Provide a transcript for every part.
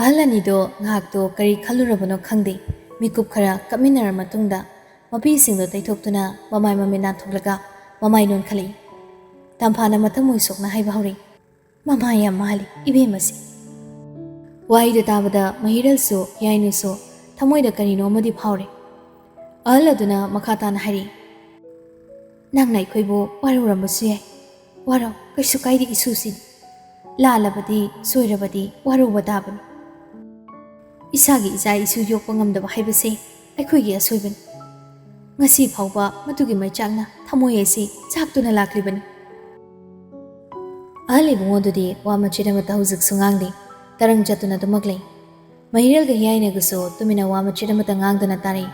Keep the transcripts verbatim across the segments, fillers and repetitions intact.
ꯑꯍꯜ ꯑꯅꯤꯗꯣ ꯉꯥꯏꯍꯥꯛꯇꯣ ꯀꯔꯤ ꯈꯜꯂꯨꯔꯕꯅꯣ ꯈꯪꯗꯦ, ꯃꯤꯀꯨꯞ ꯈꯔ ꯀꯞꯃꯤꯟꯅꯔ ꯃꯇꯨꯡꯗ ꯃꯄꯤꯁꯤꯡꯗꯣ ꯇꯩꯊꯣꯛꯇꯨꯅ ꯃꯃꯥꯏ ꯃꯃꯤꯠ ꯅꯥꯟꯊꯣꯛꯂꯒ ꯃꯃꯥꯏ ꯅꯣꯟꯈꯠꯂꯛꯏ꯫ ꯇꯝꯐꯥꯅ ꯃꯊꯃꯣꯏ ꯁꯣꯛꯅ ꯍꯥꯏꯕ ꯍꯧꯔꯛꯏ, "ꯃꯃꯥ ꯌꯥꯝ ꯃꯥꯜꯂꯤ ꯏꯕꯦꯝꯃꯁꯦ꯫" ꯋꯥꯍꯩꯗꯨ ꯇꯥꯕꯗ ꯃꯍꯤꯔꯦꯜꯁꯨ ꯍꯤꯌꯥꯏꯅꯨꯁꯨ ꯊꯃꯣꯏꯗ ꯀꯔꯤꯅꯣ ꯑꯃꯗꯤ ꯐꯥꯎꯔꯦ꯫ ꯑꯍꯜ ꯑꯗꯨꯅ ꯃꯈꯥ ꯇꯥꯅ ꯍꯥꯏꯔꯛꯏ, "ꯅꯪꯅ ꯑꯩꯈꯣꯏꯕꯨ ꯋꯥꯔꯧꯔꯝꯕꯁꯨ ꯌꯥꯏ, ꯋꯥꯔꯧ, ꯀꯩꯁꯨ ꯀꯥꯏꯗꯦ ꯏꯁꯨꯁꯤꯅꯤ꯫ ꯂꯥꯜꯂꯕꯗꯤ, ꯁꯣꯏꯔꯕꯗꯤ ꯋꯥꯔꯧꯕ ꯇꯥꯕꯅꯤ꯫ ꯏꯁꯥꯒꯤ ꯏꯆꯥ ꯏꯁꯨ ꯌꯣꯛꯄ ꯉꯝꯗꯕ ꯍꯥꯏꯕꯁꯦ ꯑꯩꯈꯣꯏꯒꯤ ꯑꯁꯣꯏꯕꯅꯤ꯫ ꯉꯁꯤ ꯐꯥꯎꯕ ꯃꯗꯨꯒꯤ ꯃꯩꯆꯥꯛꯅ ꯊꯃꯣꯏ ꯑꯁꯤ ꯆꯥꯛꯇꯨꯅ ꯂꯥꯛꯂꯤꯕꯅꯤ꯫" ꯑꯍꯜ ꯏꯕꯨꯡꯉꯣꯗꯨꯗꯤ ꯋꯥ ꯃꯆꯦꯠ ꯑꯃꯠꯇ ꯍꯧꯖꯤꯛꯁꯨ ꯉꯥꯡꯗꯦ, ꯇꯔꯪ ꯆꯠꯇꯨꯅ ꯑꯗꯨꯃꯛ ꯂꯩ꯫ ꯃꯍꯤꯔꯦꯜꯒ ꯍꯤꯌꯥꯏꯅꯒꯁꯨ ꯇꯨꯃꯤꯟꯅ ꯋꯥ ꯃꯆꯦꯠ ꯑꯃꯠꯇ ꯉꯥꯡꯗꯅ ꯇꯥꯔꯛꯏ꯫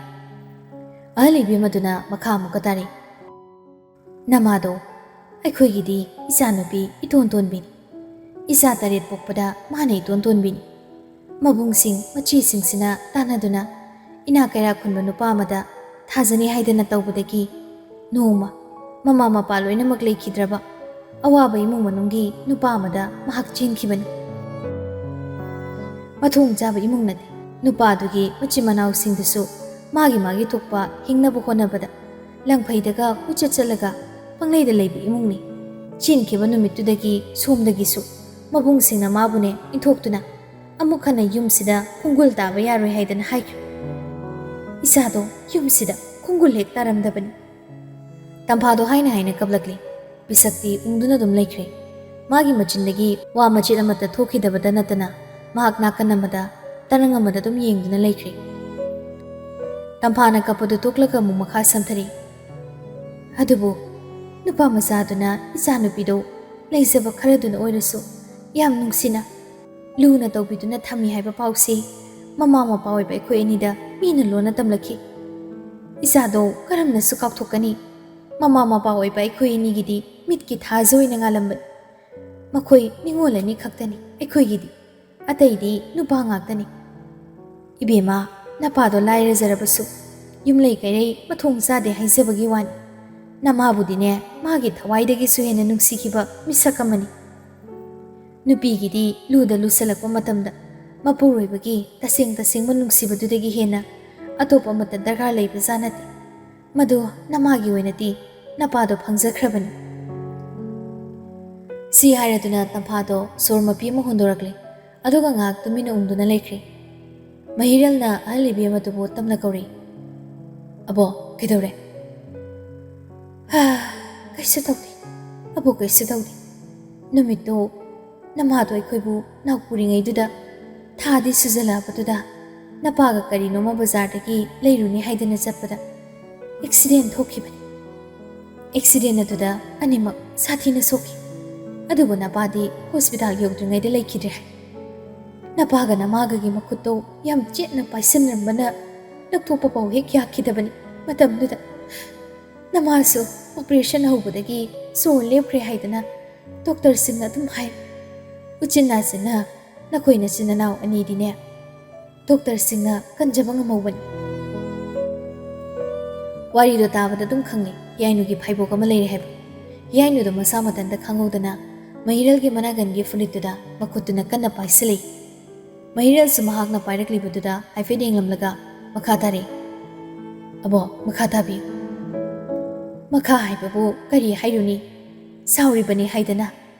ꯑꯍꯜ ꯏꯕꯦꯝꯃꯗꯨꯅ ꯃꯈꯥ ꯑꯃꯨꯛꯀ ꯇꯥꯔꯛꯏ, "ꯅꯃꯥꯗꯣ ꯑꯩꯈꯣꯏꯒꯤꯗꯤ ꯏꯆꯥꯅꯨꯄꯤ ꯏꯇꯣꯟ ꯇꯣꯟꯕꯤꯅꯤ꯫ ꯏꯆꯥ ꯇꯔꯦꯠ ꯄꯣꯛꯄꯗ ꯃꯥꯅ ꯏꯇꯣꯟ ꯇꯣꯟꯕꯤꯅꯤ꯫ ꯃꯕꯨꯡꯁꯤꯡ ꯃꯆꯦꯁꯤꯡꯁꯤꯅ ꯇꯥꯟꯅꯗꯨꯅ ꯏꯅꯥꯛ ꯀꯩꯔꯥꯛ ꯈꯨꯟꯕ ꯅꯨꯄꯥ ꯑꯃꯗ ꯊꯥꯖꯅꯤ ꯍꯥꯏꯗꯅ ꯇꯧꯕꯗꯒꯤ ꯅꯣꯡꯃ ꯃꯃꯥ ꯃꯄꯥ ꯂꯣꯏꯅꯃꯛ ꯂꯩꯈꯤꯗ꯭ꯔꯕ ꯑꯋꯥꯕ ꯏꯃꯨꯡ ꯃꯅꯨꯡꯒꯤ ꯅꯨꯄꯥ ꯑꯃꯗ ꯃꯍꯥꯛ ꯆꯦꯟꯈꯤꯕꯅꯤ꯫ ꯃꯊꯣꯡ ꯆꯥꯕ ꯏꯃꯨꯡ ꯅꯠꯇꯦ꯫ ꯅꯨꯄꯥꯗꯨꯒꯤ ꯃꯆꯤꯟ ꯃꯅꯥꯎꯁꯤꯡꯗꯨꯁꯨ ꯃꯥꯒꯤ ꯃꯥꯒꯤ ꯊꯣꯛꯄ ꯍꯤꯡꯅꯕ ꯍꯣꯠꯅꯕꯗ ꯂꯪꯐꯩꯗꯒ ꯀꯣꯏꯆꯠ ꯆꯠꯂꯒ ꯄꯪꯂꯩꯗ ꯂꯩꯕ ꯏꯃꯨꯡꯅꯤ꯫ ꯆꯦꯟꯈꯤꯕ ꯅꯨꯃꯤꯠꯇꯨꯗꯒꯤ ꯁꯣꯝꯗꯒꯤꯁꯨ ꯃꯕꯨꯡꯁꯤꯡꯅ ꯃꯥꯕꯨꯅꯦ ꯏꯟꯊꯣꯛꯇꯨꯅ ꯑꯃꯨꯛ ꯍꯟꯅ ꯌꯨꯝꯁꯤꯗ ꯈꯣꯡꯒꯨꯜ ꯇꯥꯕ ꯌꯥꯔꯣꯏ ꯍꯥꯏꯗꯅ ꯍꯥꯏꯈ꯭ꯔꯦ꯫ ꯏꯆꯥꯗꯣ ꯌꯨꯝꯁꯤꯗ ꯈꯣꯡꯒꯨꯜ ꯍꯦꯛ ꯇꯥꯔꯝꯗꯕꯅꯤ꯫" ꯇꯝꯐꯥꯗꯣ ꯍꯥꯏꯅ ꯍꯥꯏꯅ ꯀꯞꯂꯛꯂꯤ꯫ ꯄꯤꯁꯛꯇꯤ ꯎꯪꯗꯨꯅ ꯑꯗꯨꯝ ꯂꯩꯈ꯭ꯔꯦ꯫ ꯃꯥꯒꯤ ꯃꯆꯤꯟꯗꯒꯤ ꯋꯥ ꯃꯆꯦꯠ ꯑꯃꯠꯇ ꯊꯣꯛꯈꯤꯗꯕꯇ ꯅꯠꯇꯅ ꯃꯍꯥꯛ ꯅꯥꯀꯟ ꯑꯃꯗ, ꯇꯔꯪ ꯑꯃꯗ ꯑꯗꯨꯝ ꯌꯦꯡꯗꯨꯅ ꯂꯩꯈ꯭ꯔꯦ꯫ ꯇꯝꯐꯥꯅ ꯀꯞꯄꯗꯨ ꯇꯣꯛꯂꯒ ꯑꯃꯨꯛ ꯃꯈꯥ ꯁꯝꯊꯔꯤ꯫ "ꯑꯗꯨꯕꯨ ꯅꯨꯄꯥ ꯃꯆꯥꯗꯨꯅ ꯏꯆꯥꯅꯨꯄꯤꯗꯨ ꯂꯩꯖꯕ ꯈꯔꯗꯨꯅ ꯑꯣꯏꯔꯁꯨ ꯌꯥꯝ ꯅꯨꯡꯁꯤꯅ ꯂꯨꯅ ꯇꯧꯕꯤꯗꯨꯅ ꯊꯝꯃꯤ ꯍꯥꯏꯕ ꯄꯥꯎꯁꯤ ꯃꯃꯥ ꯃꯄꯥ ꯑꯣꯏꯕ ꯑꯩꯈꯣꯏ ꯑꯅꯤꯗ ꯃꯤꯅ ꯂꯣꯟꯅ ꯇꯝꯂꯛꯈꯤ꯫ ꯏꯆꯥꯗꯣ ꯀꯔꯝꯅꯁꯨ ꯀꯥꯎꯊꯣꯛꯀꯅꯤ? ꯃꯃꯥ ꯃꯄꯥ ꯑꯣꯏꯕ ꯑꯩꯈꯣꯏ ꯑꯅꯤꯒꯤꯗꯤ ꯃꯤꯠꯀꯤ ꯊꯥꯖ ꯑꯣꯏꯅ ꯉꯥꯜꯂꯝꯕꯅꯤ꯫ ꯃꯈꯣꯏ ꯅꯤꯉꯣꯜ ꯑꯅꯤ ꯈꯛꯇꯅꯤ ꯑꯩꯈꯣꯏꯒꯤꯗꯤ, ꯑꯇꯩꯗꯤ ꯅꯨꯄꯥ ꯉꯥꯛꯇꯅꯤ꯫ ꯏꯕꯦꯝꯃ, ꯅꯄꯥꯗꯣ ꯂꯥꯏꯔꯖꯔꯕꯁꯨ ꯌꯨꯝꯂꯩ ꯀꯩꯔꯩ ꯃꯊꯣꯡ ꯆꯥꯗꯦ ꯍꯥꯏꯖꯕꯒꯤ ꯋꯥꯅꯤ꯫ ꯅꯃꯥꯕꯨꯗꯤꯅꯦ ꯃꯥꯒꯤ ꯊꯋꯥꯏꯗꯒꯤꯁꯨ ꯍꯦꯟꯅ ꯅꯨꯡꯁꯤꯈꯤꯕ ꯃꯤꯁꯛ ꯑꯃꯅꯤ꯫ ꯅꯨꯄꯤꯒꯤꯗꯤ ꯂꯨꯗ ꯂꯨꯁꯜꯂꯛꯄ ꯃꯇꯝꯗ ꯃꯄꯨꯔꯣꯏꯕꯒꯤ ꯇꯁꯦꯡ ꯇꯁꯦꯡꯕ ꯅꯨꯡꯁꯤꯕꯗꯨꯗꯒꯤ ꯍꯦꯟꯅ ꯑꯇꯣꯞꯄ ꯑꯃꯠꯇ ꯗꯔꯀꯥꯔ ꯂꯩꯕꯖꯥꯠ ꯅꯠꯇꯦ꯫ ꯃꯗꯨ ꯅꯃꯥꯒꯤ ꯑꯣꯏꯅꯗꯤ ꯅꯄꯥꯗꯣ ꯐꯪꯖꯈ꯭ꯔꯕꯅꯤ꯫ ꯁꯤ ꯍꯥꯏꯔꯗꯨꯅ ꯇꯝꯐꯥꯗꯣ ꯁꯣꯔ ꯃꯄꯤ ꯑꯃ ꯍꯣꯟꯗꯣꯔꯛꯂꯦ꯫ ꯑꯗꯨꯒ ꯉꯥꯏꯍꯥꯛ ꯇꯨꯃꯤꯟꯅ ꯎꯪꯗꯨꯅ ꯂꯩꯈ꯭ꯔꯦ꯫ ꯃꯍꯤꯔꯦꯜꯅ ꯑꯍꯜ ꯏꯕꯦꯝ ꯑꯗꯨꯕꯨ ꯇꯞꯅ ꯀꯧꯔꯛꯏ꯫ "ꯑꯕꯣ, ꯀꯩꯗꯧꯔꯦ?" "ꯍꯥ, ꯀꯩꯁꯨ ꯇꯧꯗꯦ꯫ ꯑꯕꯣ, ꯀꯩꯁꯨ ꯇꯧꯗꯦ꯫ ꯅꯨꯃꯤꯠꯇꯣ ꯅꯃꯥꯗꯣ ꯑꯩꯈꯣꯏꯕꯨ ꯅꯥꯎ ꯄꯨꯔꯤꯉꯩꯗꯨꯗ ꯊꯥꯗꯤ ꯁꯨꯖꯜꯂꯛꯑꯕꯗꯨꯗ ꯅꯄꯥꯒ ꯀꯔꯤꯅꯣꯃ ꯕꯖꯥꯔꯗꯒꯤ ꯂꯩꯔꯨꯅꯤ ꯍꯥꯏꯗꯅ ꯆꯠꯄꯗ ꯑꯦꯛꯁꯤꯗꯦꯟ ꯊꯣꯛꯈꯤꯕꯅꯤ꯫ ꯑꯦꯛꯁꯤꯗꯦꯟ ꯑꯗꯨꯗ ꯑꯅꯤꯃꯛ ꯁꯥꯊꯤꯅ ꯁꯣꯛꯈꯤ꯫ ꯑꯗꯨꯕꯨ ꯅꯄꯥꯗꯤ ꯍꯣꯁꯄꯤꯇꯥꯜ ꯌꯧꯗ꯭ꯔꯤꯉꯩꯗ ꯂꯩꯈꯤꯗ꯭ꯔꯦ ꯍꯥꯏ꯫ ꯅꯄꯥꯒ ꯅꯃꯥꯒꯒꯤ ꯃꯈꯨꯠꯇꯣ ꯌꯥꯝ ꯆꯦꯠꯅ ꯄꯥꯏꯁꯟꯅꯔꯝꯕꯅ ꯂꯧꯊꯣꯛꯄ ꯐꯥꯎ ꯍꯦꯛ ꯌꯥꯈꯤꯗꯕꯅꯤ꯫ ꯃꯇꯝꯗꯨꯗ ꯅꯃꯥꯁꯨ ꯑꯣꯄꯔꯦꯁꯟ ꯍꯧꯕꯗꯒꯤ ꯁꯣꯔ ꯂꯦꯞꯈ꯭ꯔꯦ ꯍꯥꯏꯗꯅ ꯗꯣꯛꯇꯔꯁꯤꯡꯅ ꯑꯗꯨꯝ ꯍꯥꯏ꯫ ꯎꯆꯤꯟ ꯅꯥꯆꯤꯟꯅ ꯅꯈꯣꯏ ꯅꯆꯤꯟ ꯅꯅꯥꯎ ꯑꯅꯤꯗꯤꯅꯦ ꯗꯣꯛꯇꯔꯁꯤꯡꯅ ꯀꯟꯖꯕ ꯉꯝꯍꯧꯕꯅꯤ꯫" ꯋꯥꯔꯤꯗꯣ ꯇꯥꯕꯗ ꯑꯗꯨꯝ ꯈꯪꯂꯦ ꯍꯤꯌꯥꯏꯅꯨꯒꯤ ꯐꯥꯏꯕꯣꯛ ꯑꯃ ꯂꯩꯔꯦ ꯍꯥꯏꯕ꯫ ꯍꯤꯌꯥꯏꯅꯨꯗꯣ ꯃꯁꯥ ꯃꯊꯟꯇ ꯈꯪꯍꯧꯗꯅ ꯃꯍꯤꯔꯦꯜꯒꯤ ꯃꯅꯥꯒꯟꯒꯤ ꯐꯨꯔꯤꯠꯇꯨꯗ ꯃꯈꯨꯠꯇꯨꯅ ꯀꯟꯅ ꯄꯥꯏꯁꯤꯜꯂꯤ꯫ ꯃꯍꯤꯔꯦꯜꯁꯨ ꯃꯍꯥꯛꯅ ꯄꯥꯏꯔꯛꯂꯤꯕꯗꯨꯗ ꯍꯥꯏꯐꯦꯠ ꯌꯦꯡꯂꯝꯂꯒ ꯃꯈꯥ ꯇꯥꯔꯛꯏ꯫ "ꯑꯕꯣ, ꯃꯈꯥ ꯇꯥꯕꯤꯌꯨ꯫" "ꯃꯈꯥ ꯍꯥꯏꯕꯕꯨ ꯀꯔꯤ ꯍꯥꯏꯔꯨꯅꯤ? ꯁꯥꯎꯔꯤꯕꯅꯤ ꯍꯥꯏꯗꯅ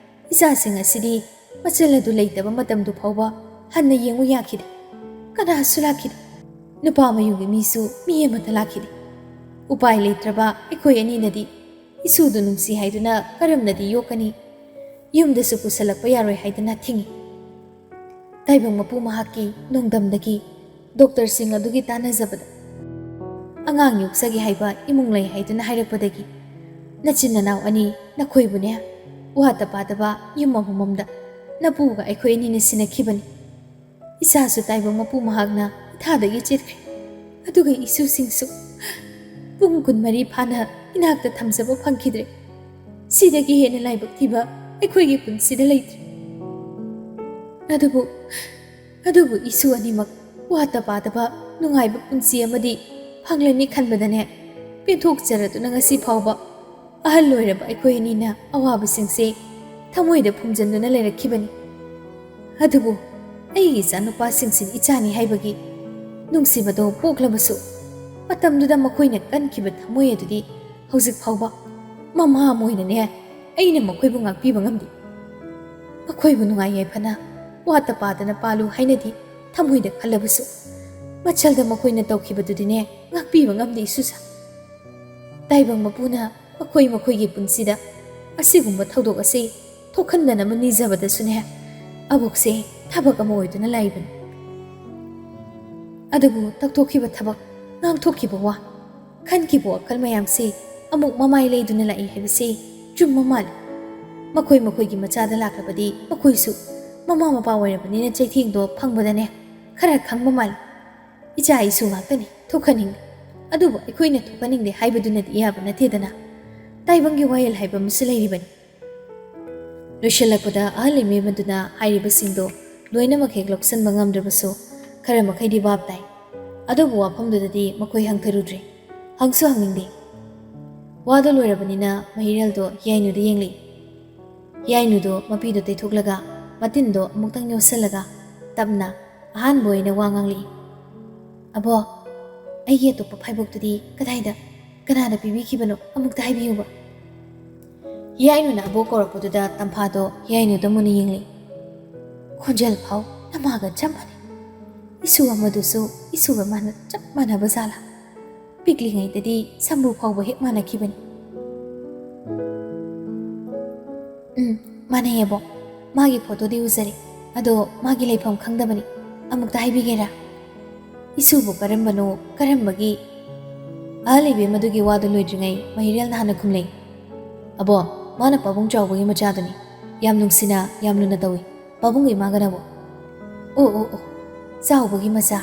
ꯏꯆꯥꯁꯤꯡ ꯑꯁꯤꯗꯤ ꯃꯆꯜ ꯑꯗꯨ ꯂꯩꯇꯕ ꯃꯇꯝꯗꯨ ꯐꯥꯎꯕ ꯍꯟꯅ ꯌꯦꯡꯉꯨ ꯌꯥꯈꯤꯗꯦ꯫ ꯀꯅꯥꯁꯨ ꯂꯥꯛꯈꯤꯗꯦ꯫ ꯅꯨꯄꯥ ꯃꯌꯨꯝꯒꯤ ꯃꯤꯁꯨ ꯃꯤ ꯑꯃꯠꯇ ꯂꯥꯛꯈꯤꯗꯦ꯫ ꯎꯄꯥꯏ ꯂꯩꯇ꯭ꯔꯕ ꯑꯩꯈꯣꯏ ꯑꯅꯤꯅꯗꯤ ꯏꯁꯨꯗꯨ ꯅꯨꯡꯁꯤ ꯍꯥꯏꯗꯨꯅ ꯀꯔꯝꯅꯗꯤ ꯌꯣꯛꯀꯅꯤ? ꯌꯨꯝꯗꯁꯨ ꯄꯨꯁꯜꯂꯛꯄ ꯌꯥꯔꯣꯏ ꯍꯥꯏꯗꯨꯅ ꯊꯤꯡꯉꯤ꯫" ꯇꯥꯏꯕꯪ ꯃꯄꯨ ꯃꯍꯥꯛꯀꯤ ꯅꯣꯡꯗꯝꯗꯒꯤ ꯗꯣꯛꯇꯔꯁꯤꯡ ꯑꯗꯨꯒꯤ ꯇꯥꯟꯅꯖꯕꯗ, "ꯑꯉꯥꯡ ꯌꯣꯛꯆꯒꯦ ꯍꯥꯏꯕ ꯏꯃꯨꯡ ꯂꯩ ꯍꯥꯏꯗꯨꯅ ꯍꯥꯏꯔꯛꯄꯗꯒꯤ ꯅꯆꯤꯟ ꯅꯅꯥꯎ ꯑꯅꯤ ꯅꯈꯣꯏꯕꯨꯅꯦ ꯋꯥꯠꯇ ꯄꯥꯗꯕ ꯌꯨꯝ ꯑꯃꯃꯝꯗ ꯅꯄꯨꯒ ꯑꯩꯈꯣꯏ ꯑꯅꯤꯅ ꯁꯤꯟꯅꯈꯤꯕꯅꯤ꯫ ꯏꯆꯥꯁꯨ ꯇꯥꯏꯕꯪ ꯃꯄꯨ ꯃꯍꯥꯛꯅ ꯏꯊꯥꯗꯒꯤ ꯆꯦꯠꯈ꯭ꯔꯦ꯫ ꯑꯗꯨꯒ ꯏꯁꯨꯁꯤꯡꯁꯨ ꯄꯨꯡ ꯀꯨꯟꯃꯔꯤ ꯐꯥꯅ ꯏꯅꯥꯛꯇ ꯊꯝꯖꯕ ꯐꯪꯈꯤꯗ꯭ꯔꯦ꯫ ꯁꯤꯗꯒꯤ ꯍꯦꯟꯅ ꯂꯥꯏꯕꯛ ꯊꯤꯕ ꯑꯩꯈꯣꯏꯒꯤ ꯄꯨꯟꯁꯤꯗ ꯂꯩꯇ꯭ꯔꯦ꯫ ꯑꯗꯨꯕꯨ, ꯑꯗꯨꯕꯨ ꯏꯁꯨ ꯑꯅꯤꯃꯛ ꯋꯥꯠꯇ ꯄꯥꯗꯕ ꯅꯨꯡꯉꯥꯏꯕ ꯄꯨꯟꯁꯤ ꯑꯃꯗꯤ ꯐꯪꯂꯅꯤ ꯈꯟꯕꯗꯅꯦ ꯄꯦꯟꯊꯣꯛꯆꯔꯗꯨꯅ ꯉꯁꯤ ꯐꯥꯎꯕ ꯑꯍꯜ ꯑꯣꯏꯔꯕ ꯑꯩꯈꯣꯏ ꯑꯅꯤꯅ ꯑꯋꯥꯕꯁꯤꯡꯁꯦ ꯊꯃꯣꯏꯗ ꯐꯨꯝꯖꯤꯟꯗꯨꯅ ꯂꯩꯔꯛꯈꯤꯕꯅꯤ꯫ ꯑꯗꯨꯕꯨ ꯑꯩꯒꯤ ꯏꯆꯥꯅꯨꯄꯥꯁꯤꯡꯁꯤꯗꯤ ꯏꯆꯥꯅꯤ ꯍꯥꯏꯕꯒꯤ ꯅꯨꯡꯁꯤꯕꯗꯣ ꯄꯣꯛꯂꯕꯁꯨ, ꯃꯇꯝꯗꯨꯗ ꯃꯈꯣꯏꯅ ꯀꯟꯈꯤꯕ ꯊꯃꯣꯏ ꯑꯗꯨꯗꯤ ꯍꯧꯖꯤꯛ ꯐꯥꯎꯕ ꯃꯃꯥ ꯑꯃ ꯑꯣꯏꯅꯅꯦ, ꯑꯩꯅ ꯃꯈꯣꯏꯕꯨ ꯉꯥꯛꯄꯤꯕ ꯉꯝꯗꯦ꯫ ꯃꯈꯣꯏꯕꯨ ꯅꯨꯡꯉꯥꯏ ꯌꯥꯏꯐꯅ ꯋꯥꯠꯇ ꯄꯥꯗꯅ ꯄꯥꯜꯂꯨ ꯍꯥꯏꯅꯗꯤ ꯊꯃꯣꯏꯗ ꯈꯜꯂꯕꯁꯨ, ꯃꯆꯜꯗ ꯃꯈꯣꯏꯅ ꯇꯧꯈꯤꯕꯗꯨꯗꯤꯅꯦ, ꯉꯥꯛꯄꯤꯕ ꯉꯝꯗꯦ ꯏꯁꯨꯁꯥ꯫ ꯇꯥꯏꯕꯪ ꯃꯄꯨꯅ ꯃꯈꯣꯏ ꯃꯈꯣꯏꯒꯤ ꯄꯨꯟꯁꯤꯗ ꯑꯁꯤꯒꯨꯝꯕ ꯊꯧꯗꯣꯛ ꯑꯁꯤ ꯊꯣꯛꯍꯟꯗꯅꯕ ꯅꯤꯖꯕꯗꯁꯨꯅꯦ, ꯑꯕꯣꯛꯁꯦ ꯊꯕꯛ ꯑꯃ ꯑꯣꯏꯗꯨꯅ ꯂꯥꯛꯏꯕꯅꯤ꯫ ꯑꯗꯨꯕꯨ ꯇꯧꯊꯣꯛꯈꯤꯕ ꯊꯕꯛ, ꯉꯥꯡꯊꯣꯛꯈꯤꯕ ꯋꯥ, ꯈꯟꯈꯤꯕ ꯋꯥꯈꯜ ꯃꯌꯥꯝꯁꯦ ꯑꯃꯨꯛ ꯃꯃꯥꯏ ꯂꯩꯗꯨꯅ ꯂꯥꯛꯏ ꯍꯥꯏꯕꯁꯤ ꯆꯨꯝꯕ ꯃꯥꯜꯂꯤ꯫ ꯃꯈꯣꯏ ꯃꯈꯣꯏꯒꯤ ꯃꯆꯥꯗ ꯂꯥꯛꯂꯕꯗꯤ ꯃꯈꯣꯏꯁꯨ ꯃꯃꯥ ꯃꯄꯥ ꯑꯣꯏꯔꯕꯅꯤꯅ ꯆꯩꯊꯦꯡꯗꯣ ꯐꯪꯕꯗꯅꯦ ꯈꯔ ꯈꯪꯕ ꯃꯥꯜꯂꯤ꯫ ꯏꯆꯥ ꯏꯁꯨ ꯉꯥꯛꯇꯅꯤ ꯊꯣꯛꯍꯟꯅꯤꯡꯗꯦ꯫ ꯑꯗꯨꯕꯨ ꯑꯩꯈꯣꯏꯅ ꯊꯣꯛꯍꯟꯅꯤꯡꯗꯦ ꯍꯥꯏꯕꯗꯨꯅꯗꯤ ꯌꯥꯕ ꯅꯠꯇꯦꯗꯅ꯫ ꯇꯥꯏꯕꯪꯒꯤ ꯋꯥꯌꯦꯜ ꯍꯥꯏꯕ ꯑꯃꯁꯨ ꯂꯩꯔꯤꯕꯅꯤ꯫ ꯂꯣꯏꯁꯤꯜꯂꯛꯄꯗ ꯑꯍꯜ ꯏꯃꯦꯝ ꯑꯗꯨꯅ ꯍꯥꯏꯔꯤꯕꯁꯤꯡꯗꯣ ꯂꯣꯏꯅꯃꯛ ꯍꯦꯛ ꯂꯧꯁꯤꯟꯕ ꯉꯝꯗ꯭ꯔꯕꯁꯨ, ꯈꯔ ꯃꯈꯩꯗꯤ ꯚꯥꯞ ꯇꯥꯏ꯫ ꯑꯗꯨꯕꯨ ꯋꯥꯐꯝꯗꯨꯗꯗꯤ ꯃꯈꯣꯏ ꯍꯪꯊꯔꯨꯗ꯭ꯔꯦ꯫ ꯍꯪꯁꯨ ꯍꯪꯅꯤꯡꯗꯦ꯫ ꯋꯥꯗꯣ ꯂꯣꯏꯔꯕꯅꯤꯅ ꯃꯍꯤꯔꯦꯜꯗꯣ ꯍꯤꯌꯥꯏꯅꯨꯗ ꯌꯦꯡꯂꯛꯏ꯫ ꯍꯤꯌꯥꯏꯅꯨꯗꯣ ꯃꯄꯤꯗꯣ ꯇꯩꯊꯣꯛꯂꯒ, ꯃꯇꯤꯟꯗꯣ ꯑꯃꯨꯛꯇꯪ ꯌꯣꯠꯁꯤꯜꯂꯒ, ꯇꯞꯅ ꯑꯍꯥꯟꯕ ꯑꯣꯏꯅ ꯋꯥ ꯉꯥꯡꯂꯛꯏ꯫ "ꯑꯕꯣ, ꯑꯩꯒꯤ ꯑꯇꯣꯞꯄ ꯐꯥꯏꯕꯣꯛꯇꯨꯗꯤ ꯀꯗꯥꯏꯗ, ꯀꯅꯥꯅ ꯄꯤꯕꯤꯈꯤꯕꯅꯣ? ꯑꯃꯨꯛꯇ ꯍꯥꯏꯕꯤꯌꯨꯕ꯫" ꯍꯤꯌꯥꯏꯅꯨꯅ ꯑꯕꯣ ꯀꯧꯔꯛꯄꯗꯨꯗ ꯇꯝꯐꯥꯗꯣ ꯍꯤꯌꯥꯏꯅꯨꯗ ꯃꯨꯟꯅ ꯌꯦꯡꯂꯛꯏ꯫ "ꯈꯣꯟꯖꯦꯜ ꯐꯥꯎ ꯅꯃꯥꯒ ꯆꯞ ꯃꯥꯟꯅꯩ꯫ ꯏꯁꯨ ꯑꯃꯗꯨꯁꯨ ꯏꯁꯨꯒ ꯃꯥꯟꯅ, ꯆꯞ ꯃꯥꯟꯅꯕ ꯖꯥꯠꯂꯥ? ꯄꯤꯛꯂꯤꯉꯩꯗꯗꯤ ꯁꯝꯕ꯭ꯔꯨ ꯐꯥꯎꯕ ꯍꯦꯛ ꯃꯥꯟꯅꯈꯤꯕꯅꯤ꯫" "ꯎꯝ, ꯃꯥꯟꯅꯩꯌꯦꯕꯣ꯫ ꯃꯥꯒꯤ ꯐꯣꯇꯣꯗꯤ ꯎꯖꯔꯦ꯫ ꯑꯗꯣ ꯃꯥꯒꯤ ꯂꯩꯐꯝ ꯈꯪꯗꯕꯅꯤ꯫ ꯑꯃꯨꯛꯇ ꯍꯥꯏꯕꯤꯒꯦꯔꯥ?" "ꯏꯁꯨꯕꯨ ꯀꯔꯝꯕꯅꯣ, ꯀꯔꯝꯕꯒꯤ?" ꯑꯍꯜ ꯏꯕꯦꯝ ꯑꯗꯨꯒꯤ ꯋꯥꯗꯨ ꯂꯣꯏꯗ꯭ꯔꯤꯉꯩ ꯃꯍꯤꯔꯦꯜꯅ ꯍꯥꯟꯅ ꯈꯨꯝꯂꯩ꯫ "ꯑꯕꯣ, ꯃꯥꯅ ꯄꯥꯕꯨꯡ ꯆꯥꯎꯕꯒꯤ ꯃꯆꯥꯗꯨꯅꯤ꯫ ꯌꯥꯝ ꯅꯨꯡꯁꯤꯅ, ꯌꯥꯝ ꯂꯨꯅ ꯇꯧꯏ꯫ ꯄꯥꯕꯨꯡꯒ ꯏꯃꯥꯒꯅꯕꯣ?" "ꯑꯣ, ꯑꯣ, ꯑꯣ, ꯆꯥꯎꯕꯒꯤ ꯃꯆꯥ꯫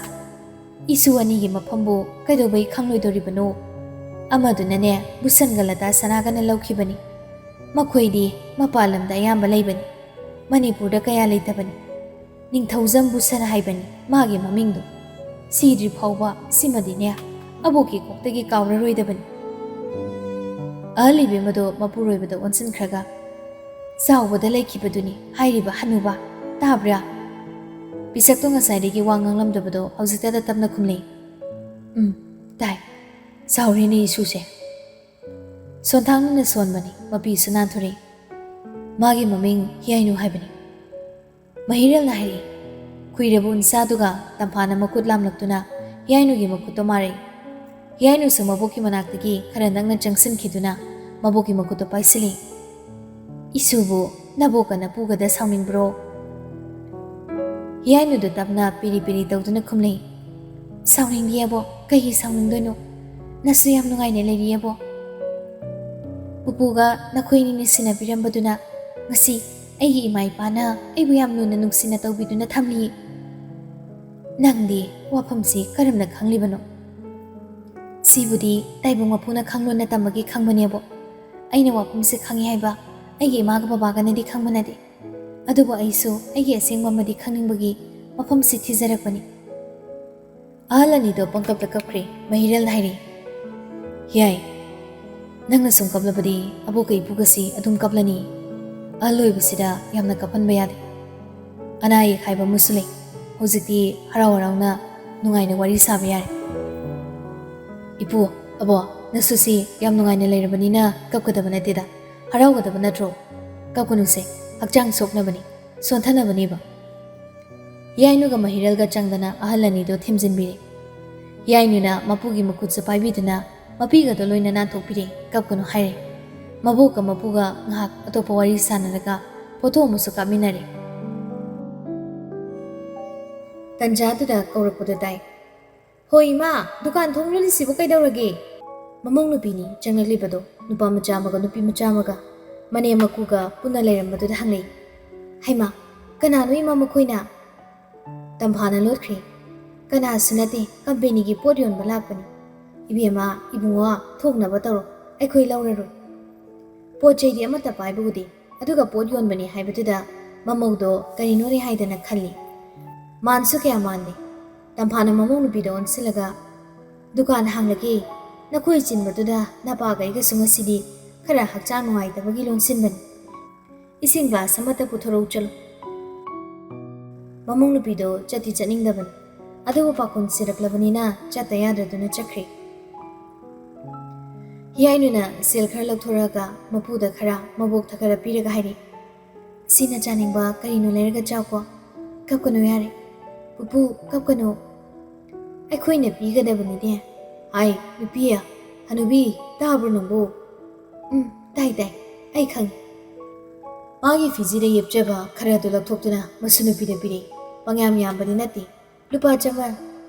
ꯏꯁꯨ ꯑꯅꯤꯒꯤ ꯃꯐꯝꯕꯨ ꯀꯩꯗꯧꯕꯩ ꯈꯪꯂꯣꯏꯗꯧꯔꯤꯕꯅꯣ? ꯑꯃꯗꯨꯅꯅꯦ, ꯕꯨꯁꯟꯒ ꯂꯇꯥ ꯁꯅꯥꯒꯅ ꯂꯧꯈꯤꯕꯅꯤ꯫ ꯃꯈꯣꯏꯗꯤ ꯃꯄꯥꯟ ꯂꯝꯗ ꯑꯌꯥꯝꯕ ꯂꯩꯕꯅꯤ꯫ ꯃꯅꯤꯄꯨꯔꯗ ꯀꯌꯥ ꯂꯩꯇꯕꯅꯤ꯫ ꯅꯤꯡꯊꯧꯖꯝ ꯕꯨꯁꯟ ꯍꯥꯏꯕꯅꯤ ꯃꯥꯒꯤ ꯃꯃꯤꯡꯗꯣ꯫ ꯁꯤꯗ꯭ꯔꯤ ꯐꯥꯎꯕ ꯁꯤꯃꯗꯤꯅꯦ, ꯑꯕꯣꯛꯀꯤ ꯀꯣꯛꯇꯒꯤ ꯀꯥꯎꯔꯔꯣꯏꯗꯕꯅꯤ꯫" ꯑꯍꯜ ꯏꯕꯦꯝ ꯑꯗꯣ ꯃꯄꯨꯔꯣꯏꯕꯗ ꯑꯣꯟꯁꯤꯟꯈ꯭ꯔꯒ, "ꯆꯥꯎꯕꯗ ꯂꯩꯈꯤꯕꯗꯨꯅꯤ ꯍꯥꯏꯔꯤꯕ ꯍꯅꯨꯕ, ꯇꯥꯕ꯭ꯔꯥ?" ꯄꯤꯁꯛꯇꯣ ꯉꯁꯥꯏꯗꯒꯤ ꯋꯥ ꯉꯥꯡꯂꯝꯗꯕꯗꯣ ꯍꯧꯖꯤꯛꯇꯗ ꯇꯞꯅ ꯈꯨꯝꯂꯦ꯫ "ꯎꯝ, ꯇꯥꯏ꯫ ꯆꯥꯎꯔꯦꯅꯦ ꯏꯁꯨꯁꯦ꯫" ꯁꯣꯟꯊꯥꯡꯅꯅ ꯁꯣꯟꯕꯅꯤ, ꯃꯄꯤꯁꯨ ꯅꯥꯟꯊꯣꯔꯛꯏ꯫ "ꯃꯥꯒꯤ ꯃꯃꯤꯡ ꯍꯤꯌꯥꯏꯅꯨ ꯍꯥꯏꯕꯅꯤ꯫" ꯃꯍꯤꯔꯦꯜꯅ ꯍꯥꯏꯔꯛꯏ꯫ ꯈꯨꯏꯔꯕ ꯎꯟꯁꯥꯗꯨꯒ ꯇꯝꯐꯥꯅ ꯃꯈꯨꯠ ꯂꯥꯝꯂꯛꯇꯨꯅ ꯍꯤꯌꯥꯏꯅꯨꯒꯤ ꯃꯈꯨꯠꯇꯣ ꯃꯥꯔꯛꯏ꯫ ꯍꯤꯌꯥꯏꯅꯨꯁꯨ ꯃꯕꯣꯛꯀꯤ ꯃꯅꯥꯛꯇꯒꯤ ꯈꯔ ꯅꯛꯅ ꯆꯪꯁꯤꯟꯈꯤꯗꯨꯅ ꯃꯕꯣꯛꯀꯤ ꯃꯈꯨꯠꯇꯣ ꯄꯥꯏꯁꯤꯜꯂꯤ꯫ "ꯏꯁꯨꯕꯨ ꯅꯕꯣꯛꯀ ꯅꯄꯨꯒꯗ ꯁꯥꯎꯅꯤꯡꯕ꯭ꯔꯣ?" ꯍꯤꯌꯥꯏꯅꯨꯗ ꯇꯞꯅ ꯄꯤꯔꯤ ꯄꯤꯔꯤ ꯇꯧꯗꯨꯅ ꯈꯨꯝꯂꯩ꯫ "ꯁꯥꯎꯅꯤꯡꯗꯤꯌꯦꯕꯣ, ꯀꯩꯒꯤ ꯁꯥꯎꯅꯤꯡꯗꯣꯏꯅꯣ? ꯅꯁꯨ ꯌꯥꯝ ꯅꯨꯡꯉꯥꯏꯅ ꯂꯩꯔꯤꯌꯦꯕꯣ꯫ ꯄꯨꯄꯨꯒ ꯅꯈꯣꯏ ꯑꯅꯤꯅ ꯁꯤꯟꯅꯕꯤꯔꯝꯕꯗꯨꯅ ꯉꯁꯤ ꯑꯩꯒꯤ ꯏꯃꯥ ꯏꯄꯥꯅ ꯑꯩꯕꯨ ꯌꯥꯝ ꯂꯨꯅ ꯅꯨꯡꯁꯤꯅ ꯇꯧꯕꯤꯗꯨꯅ ꯊꯝꯂꯤ꯫ ꯅꯪꯗꯤ ꯋꯥꯐꯝꯁꯤ ꯀꯔꯝꯅ ꯈꯪꯂꯤꯕꯅꯣ?" "ꯁꯤꯕꯨꯗꯤ ꯇꯥꯏꯕꯪ ꯃꯄꯨꯅ ꯈꯪꯂꯣꯅ ꯇꯝꯕꯒꯤ ꯈꯪꯕꯅꯦꯕꯣ꯫ ꯑꯩꯅ ꯋꯥꯐꯝꯁꯦ ꯈꯪꯉꯤ ꯍꯥꯏꯕ ꯑꯩꯒꯤ ꯏꯃꯥꯒ ꯕꯕꯥꯒꯅꯗꯤ ꯈꯪꯕ ꯅꯠꯇꯦ꯫ ꯑꯗꯨꯕꯨ ꯑꯩꯁꯨ ꯑꯩꯒꯤ ꯑꯁꯦꯡꯕ ꯑꯃꯗꯤ ꯈꯪꯅꯤꯡꯕꯒꯤ ꯋꯥꯐꯝꯁꯤ ꯊꯤꯖꯔꯛꯄꯅꯤ꯫" ꯑꯍꯜ ꯑꯅꯤꯗꯣ ꯄꯪꯀꯞꯇ ꯀꯞꯈ꯭ꯔꯦ꯫ ꯃꯍꯤꯔꯦꯜꯅ ꯍꯥꯏꯔꯤ, "ꯌꯥꯏ, ꯅꯪꯅ ꯁꯨꯝ ꯀꯞꯂꯕꯗꯤ ꯑꯕꯣꯛꯀ ꯏꯄꯨꯒꯁꯤ ꯑꯗꯨꯝ ꯀꯞꯂꯅꯤ꯫ ꯑꯍꯜ ꯑꯣꯏꯕꯁꯤꯗ ꯌꯥꯝꯅ ꯀꯞꯍꯟꯕ ꯌꯥꯗꯦ꯫ ꯑꯅꯥ ꯑꯌꯦꯛ ꯍꯥꯏꯕ ꯑꯃꯁꯨ ꯂꯩ꯫ ꯍꯧꯖꯤꯛꯇꯤ ꯍꯔꯥꯎ ꯍꯔꯥꯎꯅ ꯅꯨꯡꯉꯥꯏꯅ ꯋꯥꯔꯤ ꯁꯥꯕ ꯌꯥꯔꯦ꯫" "ꯏꯄꯨ, ꯑꯕꯣ, ꯅꯁꯨꯁꯤ ꯌꯥꯝ ꯅꯨꯡꯉꯥꯏꯅ ꯂꯩꯔꯕꯅꯤꯅ ꯀꯞꯀꯗꯕ ꯅꯠꯇꯦꯗ, ꯍꯔꯥꯎꯒꯗꯕ ꯅꯠꯇ꯭ꯔꯣ? ꯀꯞꯀꯅꯨꯁꯦ, ꯍꯛꯆꯥꯡ ꯁꯣꯛꯅꯕꯅꯤ, ꯁꯣꯟꯊꯅꯕꯅꯦꯕ꯫" ꯌꯥꯏꯅꯨꯒ ꯃꯍꯤꯔꯦꯜꯒ ꯆꯪꯗꯅ ꯑꯍꯜ ꯑꯅꯤꯗꯣ ꯊꯦꯝꯖꯤꯟꯕꯤꯔꯦ꯫ ꯌꯥꯏꯅꯨꯅ ꯃꯄꯨꯒꯤ ꯃꯈꯨꯠꯁꯨ ꯄꯥꯏꯕꯤꯗꯨꯅ ꯃꯄꯤꯒꯗꯣ ꯂꯣꯏꯅ ꯅꯥꯟꯊꯣꯛꯄꯤꯔꯦ, "ꯀꯞꯀꯅꯨ" ꯍꯥꯏꯔꯦ꯫ ꯃꯕꯣꯛꯀ ꯃꯄꯨꯒ ꯉꯥꯏꯍꯥꯛ ꯑꯇꯣꯞꯄ ꯋꯥꯔꯤ ꯁꯥꯟꯅꯔꯒ ꯐꯣꯇꯣ ꯑꯃꯁꯨ ꯀꯥꯞꯃꯤꯟꯅꯔꯦ꯫ ꯇꯟꯖꯥꯗꯨꯗ ꯀꯧꯔꯛꯄꯗꯣ ꯇꯥꯏ꯫ "ꯍꯣꯏ ꯏꯃꯥ, ꯗꯨꯀꯥꯟ ꯊꯣꯡ ꯂꯣꯜꯂꯤꯁꯤꯕꯨ ꯀꯩꯗꯧꯔꯒꯦ?" ꯃꯃꯧ ꯅꯨꯄꯤꯅꯤ ꯆꯪꯂꯛꯂꯤꯕꯗꯣ, ꯅꯨꯄꯥ ꯃꯆꯥ ꯑꯃꯒ ꯅꯨꯄꯤ ꯃꯆꯥ ꯑꯃꯒ ꯃꯅꯦꯝ ꯃꯀꯨꯒ ꯄꯨꯟꯅ ꯂꯩꯔꯝꯕꯗꯨꯗ ꯍꯪꯂꯛꯏ꯫ "ꯍꯩꯃꯥ, ꯀꯅꯥꯅꯣ ꯏꯃꯥ ꯃꯈꯣꯏꯅ?" ꯇꯝꯐꯥꯅ ꯂꯣꯠꯈ꯭ꯔꯦ꯫ "ꯀꯅꯥꯁꯨ ꯅꯠꯇꯦ, ꯀꯝꯄꯦꯅꯤꯒꯤ ꯄꯣꯠ ꯌꯣꯟꯕ ꯂꯥꯛꯄꯅꯤ꯫ ꯏꯕꯦꯝꯃ, ꯏꯕꯨꯡꯉꯣ, ꯊꯣꯛꯅꯕ ꯇꯧꯔꯣ, ꯑꯩꯈꯣꯏ ꯂꯧꯔꯔꯣꯏ꯫ ꯄꯣꯠ ꯆꯩꯗꯤ ꯑꯃꯠꯇ ꯄꯥꯏꯕ ꯎꯗꯦ, ꯑꯗꯨꯒ ꯄꯣꯠ ꯌꯣꯟꯕꯅꯤ ꯍꯥꯏꯕꯗꯨꯗ ꯃꯃꯧꯗꯣ ꯀꯔꯤꯅꯣꯅꯦ ꯍꯥꯏꯗꯅ ꯈꯜꯂꯤ꯫" ꯃꯥꯟꯁꯨ ꯀꯌꯥ ꯃꯥꯟꯗꯦ꯫ ꯇꯝꯐꯥꯅ ꯃꯃꯧ ꯅꯨꯄꯤꯗ ꯑꯣꯟꯁꯤꯜꯂꯒ, "ꯗꯨꯀꯥꯟ ꯍꯥꯡꯂꯒꯦ, ꯅꯈꯣꯏ ꯆꯤꯟꯕꯗꯨꯗ ꯅꯄꯥꯒ ꯑꯩꯒꯁꯨ ꯉꯁꯤꯗꯤ ꯈꯔ ꯍꯛꯆꯥꯡ ꯅꯨꯡꯉꯥꯏꯇꯕꯒꯤ ꯂꯣꯟꯁꯤꯟꯕꯅꯤ꯫ ꯏꯁꯤꯡ ꯒ꯭ꯂꯥꯁ ꯑꯃꯠꯇ ꯄꯨꯊꯣꯔꯛꯎ ꯆꯠꯂꯨ꯫" ꯃꯃꯧ ꯅꯨꯄꯤꯗꯣ ꯆꯠꯇꯤ ꯆꯠꯅꯤꯡꯗꯕꯅꯤ, ꯑꯗꯨꯕꯨ ꯄꯥꯈꯣꯟ ꯁꯤꯔꯛꯂꯕꯅꯤꯅ ꯆꯠꯇ ꯌꯥꯗꯗꯨꯅ ꯆꯠꯈ꯭ꯔꯦ꯫ ꯍꯤꯌꯥꯏꯅꯨꯅ ꯁꯦꯜ ꯈꯔ ꯂꯧꯊꯣꯔꯛꯑꯒ ꯃꯄꯨꯗ ꯈꯔ, ꯃꯕꯣꯛꯇ ꯈꯔ ꯄꯤꯔꯒ ꯍꯥꯏꯔꯛꯏ, "ꯁꯤꯅ ꯆꯥꯅꯤꯡꯕ ꯀꯔꯤꯅꯣ ꯂꯩꯔꯒ ꯆꯥꯎꯀꯣ꯫ ꯀꯞꯀꯅꯨ ꯌꯥꯔꯦ꯫ ꯄꯨꯄꯨ, ꯀꯞꯀꯅꯨ꯫ ꯑꯩꯈꯣꯏꯅ ꯄꯤꯒꯗꯕꯅꯤꯅꯦ꯫ ꯍꯥꯏ, ꯅꯨꯄꯤ, ꯍꯅꯨꯕꯤ, ꯇꯥꯕ꯭ꯔꯣ ꯅꯪꯕꯨ?" "ꯎꯝ, ꯇꯥꯏ, ꯇꯥꯏ꯫ ꯑꯩ ꯈꯪꯉꯤ꯫" ꯃꯥꯒꯤ ꯐꯤꯖꯤꯗ ꯌꯦꯞꯆꯕ ꯈꯔꯗꯨ ꯂꯧꯊꯣꯛꯇꯨꯅ ꯃꯁꯨ ꯅꯨꯄꯤꯗ ꯄꯤꯔꯛꯏ꯫ ꯄꯪꯌꯥꯝ ꯌꯥꯝꯕꯗꯤ ꯅꯠꯇꯦ꯫ ꯂꯨꯄꯥ ꯆꯥꯝꯃ,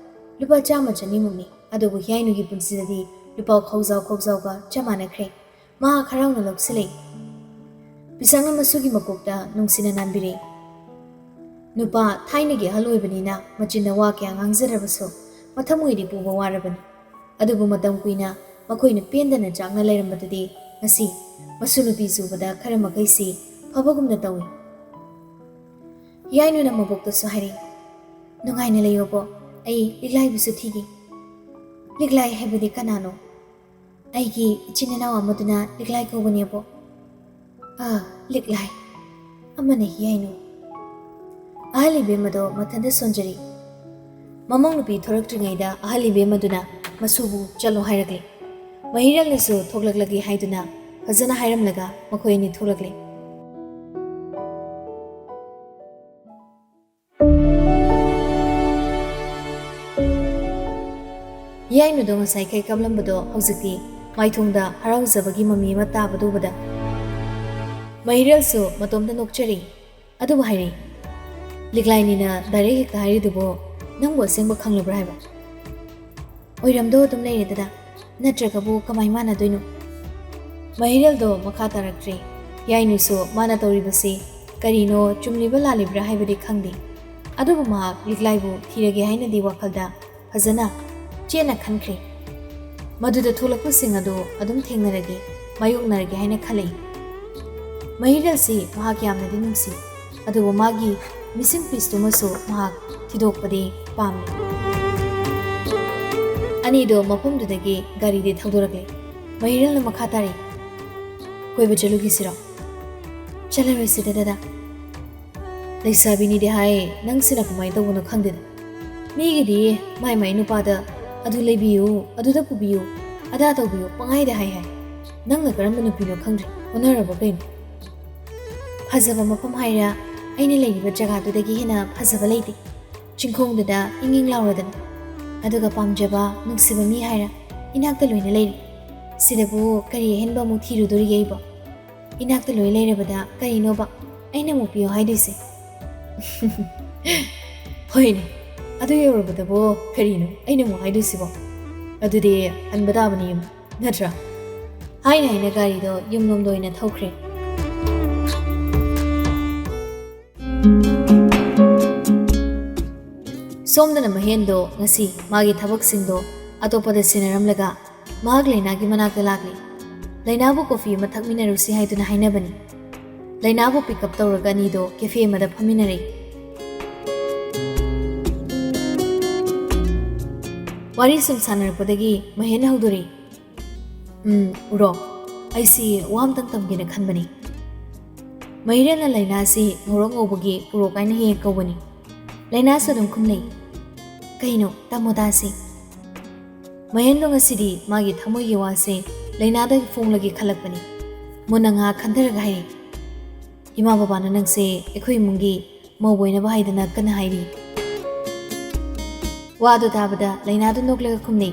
ꯂꯨꯄꯥ ꯆꯥꯝꯃ ꯆꯅꯤꯃꯨꯛꯅꯤ꯫ ꯑꯗꯨꯕꯨ ꯍꯤꯌꯥꯏꯅꯨꯒꯤ ꯄꯨꯟꯁꯤꯗꯗꯤ ꯂꯨꯄꯥ ꯈꯧꯖꯥꯎ ꯈꯧꯖꯥꯎꯒ ꯆꯞ ꯃꯥꯟꯅꯈ꯭ꯔꯦ꯫ ꯃꯍꯥꯛ ꯍꯔꯥꯎꯅ ꯂꯧꯁꯤꯜꯂꯛꯏ꯫ ꯄꯤꯁꯛꯅ ꯃꯁꯨꯒꯤ ꯃꯀꯣꯛꯇ ꯅꯨꯡꯁꯤꯅ ꯅꯥꯟꯕꯤꯔꯛꯏ꯫ ꯅꯨꯄꯥ ꯊꯥꯏꯅꯒꯤ ꯑꯍꯜ ꯑꯣꯏꯕꯅꯤꯅ ꯃꯆꯤꯟꯗ ꯋꯥ ꯀꯌꯥ ꯉꯥꯡꯖꯗ꯭ꯔꯕꯁꯨ ꯃꯊꯃꯣꯏꯗꯤ ꯄꯨꯕ ꯋꯥꯔꯕꯅꯤ꯫ ꯑꯗꯨꯕꯨ ꯃꯇꯝ ꯀꯨꯏꯅ ꯃꯈꯣꯏꯅ ꯄꯦꯟꯗꯅ ꯆꯥꯛꯅ ꯂꯩꯔꯝꯕꯗꯨꯗꯤ ꯉꯁꯤ ꯃꯁꯨ ꯅꯨꯄꯤ ꯆꯨꯕꯗ ꯈꯔ ꯃꯈꯩꯁꯤ ꯐꯕꯒꯨꯝꯅ ꯇꯧꯏ꯫ ꯍꯤꯌꯥꯏꯅꯨꯅ ꯃꯕꯣꯛꯇꯁꯨ ꯍꯥꯏꯔꯛꯏ, "ꯅꯨꯡꯉꯥꯏꯅ ꯂꯩꯌꯣꯕꯣ, ꯑꯩ ꯂꯤꯛꯂꯥꯏꯕꯨꯁꯨ ꯊꯤꯒꯦ꯫" "ꯂꯤꯛꯂꯥꯏ ꯍꯥꯏꯕꯗꯤ ꯀꯅꯥꯅꯣ?" "ꯑꯩꯒꯤ ꯏꯆꯤꯟ ꯏꯅꯥꯎ ꯑꯃꯗꯨꯅ ꯂꯤꯛꯂꯥꯏ ꯀꯧꯕꯅꯦꯕꯣ꯫" "ꯑꯥ, ꯂꯤꯛꯂꯥꯏ꯫ ꯑꯃꯅ ꯍꯤꯌꯥꯏꯅꯨ꯫" ꯑꯍꯜ ꯏꯕꯦꯝꯃꯗꯣ ꯃꯊꯟꯇ ꯁꯣꯟꯖꯔꯤ꯫ ꯃꯃꯧ ꯅꯨꯄꯤ ꯊꯣꯔꯛꯇ꯭ꯔꯤꯉꯩꯗ ꯑꯍꯜ ꯏꯕꯦꯝꯃꯗꯨꯅ ꯃꯁꯨꯕꯨ ꯆꯠꯂꯣ ꯍꯥꯏꯔꯛꯂꯦ꯫ ꯃꯍꯤꯔꯦꯜꯅꯁꯨ ꯊꯣꯛꯂꯛꯂꯒꯦ ꯍꯥꯏꯗꯨꯅ ꯐꯖꯅ ꯍꯥꯏꯔꯝꯂꯒ ꯃꯈꯣꯏ ꯑꯅꯤ ꯊꯣꯛꯂꯛꯂꯦ꯫ ꯍꯤꯌꯥꯏꯅꯨꯗꯣ ꯉꯁꯥꯏꯈꯩ ꯀꯞꯂꯝꯕꯗꯣ ꯍꯧꯖꯤꯛꯇꯤ ꯃꯥꯏꯊꯣꯡꯗ ꯍꯔꯥꯎꯖꯕꯒꯤ ꯃꯃꯤ ꯑꯃ ꯇꯥꯕꯗꯨ ꯎꯕꯗ ꯃꯍꯤꯔꯦꯜꯁꯨ ꯃꯇꯣꯝꯇ ꯅꯣꯛꯆꯔꯤ꯫ ꯑꯗꯨꯕꯨ ꯍꯥꯏꯔꯤ, "ꯂꯤꯛꯂꯥꯏꯅꯤꯅ ꯗꯥꯏꯔꯦꯛ ꯍꯦꯛꯇ ꯍꯥꯏꯔꯤꯗꯨꯕꯨ ꯅꯪꯕꯨ ꯑꯁꯦꯡꯕ ꯈꯪꯂꯕ꯭ꯔꯥ ꯍꯥꯏꯕ? ꯑꯣꯏꯔꯝꯗꯧ ꯑꯗꯨꯝ ꯂꯩꯔꯦꯗꯅ, ꯅꯠꯇ꯭ꯔꯒꯕꯨ ꯀꯃꯥꯏ ꯃꯥꯟꯅꯗꯣꯏꯅꯣ?" ꯃꯍꯤꯔꯦꯜꯗꯣ ꯃꯈꯥ ꯇꯥꯔꯛꯇ꯭ꯔꯦ꯫ ꯍꯤꯌꯥꯏꯅꯨꯁꯨ ꯃꯥꯅ ꯇꯧꯔꯤꯕꯁꯤ ꯀꯔꯤꯅꯣ, ꯆꯨꯝꯂꯤꯕ ꯂꯥꯜꯂꯤꯕ꯭ꯔꯥ ꯍꯥꯏꯕꯗꯤ ꯈꯪꯗꯦ꯫ ꯑꯗꯨꯕꯨ ꯃꯍꯥꯛ ꯂꯤꯛꯂꯥꯏꯕꯨ ꯊꯤꯔꯒꯦ ꯍꯥꯏꯅꯗꯤ ꯋꯥꯈꯜꯗ ꯐꯖꯅ ꯆꯦꯠꯅ ꯈꯟꯈ꯭ꯔꯦ꯫ ꯃꯗꯨꯗ ꯊꯣꯛꯂꯛꯄꯁꯤꯡ ꯑꯗꯨ ꯑꯗꯨꯝ ꯊꯦꯡꯅꯔꯒꯦ, ꯃꯥꯌꯣꯛꯅꯔꯒꯦ ꯍꯥꯏꯅ ꯈꯜꯂꯛꯏ꯫ ꯃꯍꯤꯔꯦꯜꯁꯤ ꯃꯍꯥꯛ ꯌꯥꯝꯅꯗꯤ ꯅꯨꯡꯁꯤ, ꯑꯗꯨꯕꯨ ꯃꯥꯒꯤ missing piece ꯇꯨꯃꯁꯨ ꯃꯍꯥꯛ ꯊꯤꯗꯣꯛꯄꯗꯤ ꯄꯥꯝꯃꯤ꯫ ꯑꯅꯤꯗꯣ ꯃꯐꯝꯗꯨꯗꯒꯤ ꯒꯥꯔꯤꯗꯤ ꯊꯧꯗꯣꯔꯛꯂꯦ꯫ ꯃꯍꯤꯔꯦꯜꯅ ꯃꯈꯥ ꯇꯥꯔꯛꯏ, "ꯀꯣꯏꯕ ꯆꯠꯂꯨꯈꯤꯁꯤꯔꯣ?" "ꯆꯠꯂꯔꯣꯏꯁꯤꯗ ꯗꯗꯥ꯫ ꯂꯩꯁꯥꯕꯤꯅꯤꯗꯤ ꯍꯥꯏ, ꯅꯪꯁꯤꯅ ꯀꯃꯥꯏꯅ ꯇꯧꯕꯅꯣ ꯈꯪꯗꯦꯗ꯫ ꯃꯤꯒꯤꯗꯤ ꯃꯥꯏ ꯃꯥꯏ ꯅꯨꯄꯥꯗ "ꯑꯗꯨ ꯂꯩꯕꯤꯌꯨ, ꯑꯗꯨꯗ ꯄꯨꯕꯤꯌꯨ, ꯑꯗꯥ ꯇꯧꯕꯤꯌꯨ" ꯄꯪꯍꯥꯏꯗ ꯍꯥꯏ ꯍꯥꯏ꯫ ꯅꯪꯅ ꯀꯔꯝꯕ ꯅꯨꯄꯤꯅꯣ ꯈꯪꯗ꯭ꯔꯦ, ꯑꯣꯟꯅꯔꯕ ꯀꯩꯅꯣ? ꯐꯖꯕ ꯃꯐꯝ ꯍꯥꯏꯔ, ꯑꯩꯅ ꯂꯩꯔꯤꯕ ꯖꯒꯥꯗꯨꯗꯒꯤ ꯍꯦꯟꯅ ꯐꯖꯕ ꯂꯩꯇꯦ꯫ ꯆꯤꯡꯈꯣꯡꯗꯨꯗ ꯏꯪ ꯏꯪ ꯂꯥꯎꯔꯗꯅ, ꯑꯗꯨꯒ ꯄꯥꯝꯖꯕ, ꯅꯨꯡꯁꯤꯕ ꯃꯤ ꯍꯥꯏꯔ ꯏꯅꯥꯛꯇ ꯂꯣꯏꯅ ꯂꯩꯔꯦ꯫ ꯁꯤꯗꯕꯨ ꯀꯔꯤ ꯑꯍꯦꯟꯕ ꯑꯃꯨꯛ ꯊꯤꯔꯨꯗꯣꯔꯤꯒꯦ ꯑꯩꯕꯣ? ꯏꯅꯥꯛꯇ ꯂꯣꯏ ꯂꯩꯔꯕꯗ ꯀꯔꯤꯅꯣꯕ ꯑꯩꯅ ꯑꯃꯨꯛ ꯄꯤꯌꯣ ꯍꯥꯏꯗꯣꯏꯁꯦ? ꯍꯣꯏꯅꯦ, ꯑꯗꯨ ꯌꯧꯔꯕꯗꯕꯨ ꯀꯔꯤꯅꯣ ꯑꯩꯅ ꯑꯃꯨꯛ ꯍꯥꯏꯗꯣꯏꯁꯤꯕꯣ? ꯑꯗꯨꯗꯤ ꯍꯟꯕ ꯇꯥꯕꯅꯤ, ꯅꯠꯇ꯭ꯔꯥ? ꯍꯥꯏꯅ ꯍꯥꯏꯅ ꯒꯥꯔꯤꯗꯣ ꯌꯨꯝꯂꯣꯝꯗ ꯑꯣꯏꯅ ꯊꯧꯈ꯭ꯔꯦ꯫ ꯁꯣꯝꯗꯅ ꯃꯍꯦꯟꯗꯣ ꯉꯁꯤ ꯃꯥꯒꯤ ꯊꯕꯛꯁꯤꯡꯗꯣ ꯑꯇꯣꯞꯄꯗ ꯁꯤꯟꯅꯔꯝꯂꯒ ꯃꯍꯥꯛ ꯂꯩꯅꯥꯒꯤ ꯃꯅꯥꯛꯇ ꯂꯥꯛꯂꯤ꯫ ꯂꯩꯅꯥꯕꯨ ꯀꯣꯐꯤ ꯑꯃ ꯊꯛꯃꯤꯟꯅꯔꯨꯁꯤ ꯍꯥꯏꯗꯨꯅ ꯍꯥꯏꯅꯕꯅꯤ꯫ ꯂꯩꯅꯥꯕꯨ ꯄꯤꯛ ꯑꯞ ꯇꯧꯔꯒ ꯑꯅꯤꯗꯣ ꯀꯦꯐꯦ ꯑꯃꯗ ꯐꯝꯃꯤꯟꯅꯔꯦ꯫ ꯋꯥꯔꯤ ꯁꯨꯝ ꯁꯥꯟꯅꯔꯛꯄꯗꯒꯤ ꯃꯍꯦꯟꯅ ꯍꯧꯗꯣꯔꯛꯏ꯫ "ꯎꯝ, ꯎꯔꯣ, ꯑꯩꯁꯤ ꯋꯥ ꯑꯝꯇꯪ ꯇꯝꯒꯦꯅ ꯈꯟꯕꯅꯤ꯫" ꯃꯍꯤꯔꯅ ꯂꯩꯅꯥꯁꯤ ꯉꯧꯔꯣꯛ ꯉꯧꯕꯒꯤ ꯎꯔꯣꯛ ꯍꯥꯏꯅ ꯍꯦꯛ ꯍꯦꯛ ꯀꯧꯕꯅꯤ꯫ ꯂꯩꯅꯥꯁꯨ ꯑꯗꯨꯝ ꯈꯨꯝꯂꯩ꯫ "ꯀꯩꯅꯣ, ꯇꯝꯃꯣ ꯇꯥꯁꯤ꯫" ꯃꯍꯦꯟꯗꯣ ꯉꯁꯤꯗꯤ ꯃꯥꯒꯤ ꯊꯃꯣꯏꯒꯤ ꯋꯥꯁꯦ ꯂꯩꯅꯥꯗ ꯐꯣꯡꯂꯒꯦ ꯈꯜꯂꯛꯄꯅꯤ꯫ ꯃꯨꯟꯅ ꯉꯥꯏꯍꯥꯛ ꯈꯟꯊꯔꯒ ꯍꯥꯏꯔꯛꯏ, "ꯏꯃꯥ ꯕꯕꯥꯅ ꯅꯪꯁꯦ ꯑꯩꯈꯣꯏ ꯏꯃꯨꯡꯒꯤ ꯃꯧ ꯑꯣꯏꯅꯕ ꯍꯥꯏꯗꯅ ꯀꯟꯅ ꯍꯥꯏꯔꯤ꯫" ꯋꯥꯗꯨ ꯇꯥꯕꯗ ꯂꯩꯅꯥꯗꯨ ꯅꯣꯛꯂꯒ ꯈꯨꯝꯅꯩ,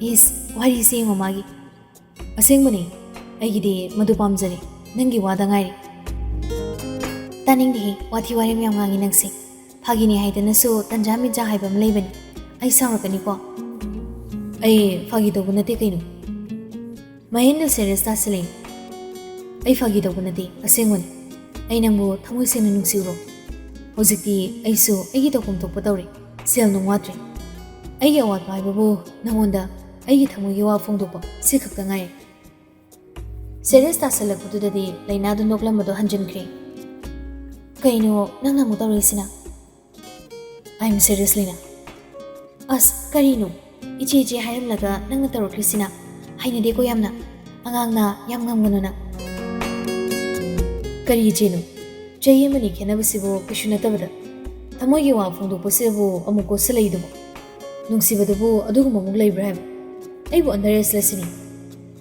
"ꯏꯁ, ꯋꯥꯔꯤꯁꯦ ꯌꯦꯡꯉꯣ ꯃꯥꯒꯤ꯫ ꯑꯁꯦꯡꯕꯅꯤ, ꯑꯩꯒꯤꯗꯤ ꯃꯗꯨ ꯄꯥꯝꯖꯔꯦ, ꯅꯪꯒꯤ ꯋꯥꯗ ꯉꯥꯏꯔꯦ꯫" "ꯇꯥꯅꯤꯡꯗꯦꯍꯦ, ꯋꯥꯊꯤ ꯋꯥꯔꯦꯝ ꯌꯥꯝ ꯉꯥꯡꯉꯤ ꯅꯪꯁꯦ꯫ ꯐꯥꯒꯤꯅꯤ ꯍꯥꯏꯗꯅꯁꯨ ꯇꯟꯖꯥ ꯃꯤꯟꯖꯥ ꯍꯥꯏꯕ ꯑꯃ ꯂꯩꯕꯅꯤ꯫ ꯑꯩ ꯁꯥꯎꯔꯛꯀꯅꯤꯀꯣ꯫" "ꯑꯩ ꯐꯥꯒꯤ ꯇꯧꯕ ꯅꯠꯇꯦ ꯀꯩꯅꯣ꯫" ꯃꯍꯦꯟꯗꯨ ꯁꯦꯔꯤꯌꯁ ꯇꯥꯁꯤꯜꯂꯛꯏ꯫ "ꯑꯩ ꯐꯥꯒꯤ ꯇꯧꯕ ꯅꯠꯇꯦ, ꯑꯁꯦꯡꯕꯅꯤ꯫ ꯑꯩ ꯅꯪꯕꯨ ꯊꯃꯣꯏ ꯁꯦꯡꯅ ꯅꯨꯡꯁꯤꯔꯣ꯫ ꯍꯧꯖꯤꯛꯇꯤ ꯑꯩꯁꯨ ꯑꯩꯒꯤ ꯇꯧꯐꯝ ꯊꯣꯛꯄ ꯇꯧꯔꯦ꯫ ꯁꯦꯜ ꯅꯨꯡ ꯋꯥꯠꯇ꯭ꯔꯦ꯫ ꯑꯩꯒꯤ ꯑꯋꯥꯠꯄ ꯍꯥꯏꯕꯕꯨ ꯅꯉꯣꯟꯗ ꯑꯩꯒꯤ ꯊꯃꯣꯏꯒꯤ ꯋꯥ ꯐꯣꯡꯗꯣꯛꯄ ꯁꯤ ꯈꯛꯇ ꯉꯥꯏꯔꯦ꯫" ꯁꯦꯔꯤꯌꯁ ꯇꯥꯁꯤꯜꯂꯛꯄꯗꯨꯗꯗꯤ ꯂꯩꯅꯥꯗꯨ ꯅꯣꯛꯂꯝꯕꯗꯣ ꯍꯟꯖꯤꯟꯈ꯭ꯔꯦ꯫ "ꯀꯩꯅꯣ ꯅꯪꯅ ꯑꯃꯨꯛ ꯇꯧꯔꯛꯏꯁꯤꯅ?" "ꯑꯥꯏ ꯑꯦꯝ ꯁꯦꯔꯤꯌꯁ, ꯂꯩꯅꯥ꯫" "ꯑꯁ, ꯀꯔꯤꯅꯣ? ꯏꯆꯦ ꯏꯆꯦ ꯍꯥꯏꯔꯝꯂꯒ ꯅꯪꯅ ꯇꯧꯔꯛꯈ꯭ꯔꯤꯁꯤꯅ? ꯍꯩꯅꯗꯦꯀꯣ ꯌꯥꯝꯅ꯫ ꯑꯉꯥꯡꯅ ꯌꯥꯝ ꯉꯝꯒꯅꯨ ꯅꯪ꯫" "ꯀꯔꯤ ꯏꯆꯦꯅꯣ? ꯆꯍꯤ ꯑꯃꯅꯤ ꯈꯦꯠꯅꯕꯁꯤꯕꯨ ꯀꯩꯁꯨ ꯅꯠꯇꯕꯗ ꯊꯃꯣꯏꯒꯤ ꯋꯥ ꯐꯣꯡꯗꯣꯛꯄꯁꯤꯕꯨ ꯑꯃꯨꯛ ꯀꯣꯠꯁꯤꯜꯂꯛꯏꯗꯨꯕꯨ? ꯅꯨꯡꯁꯤꯕꯗꯕꯨ ꯑꯗꯨꯒꯨꯝꯕꯃꯨꯛ ꯂꯩꯕ꯭ꯔꯥ ꯍꯥꯏꯕ? ꯑꯩꯕꯨ underage ꯂꯁꯤꯅꯤ꯫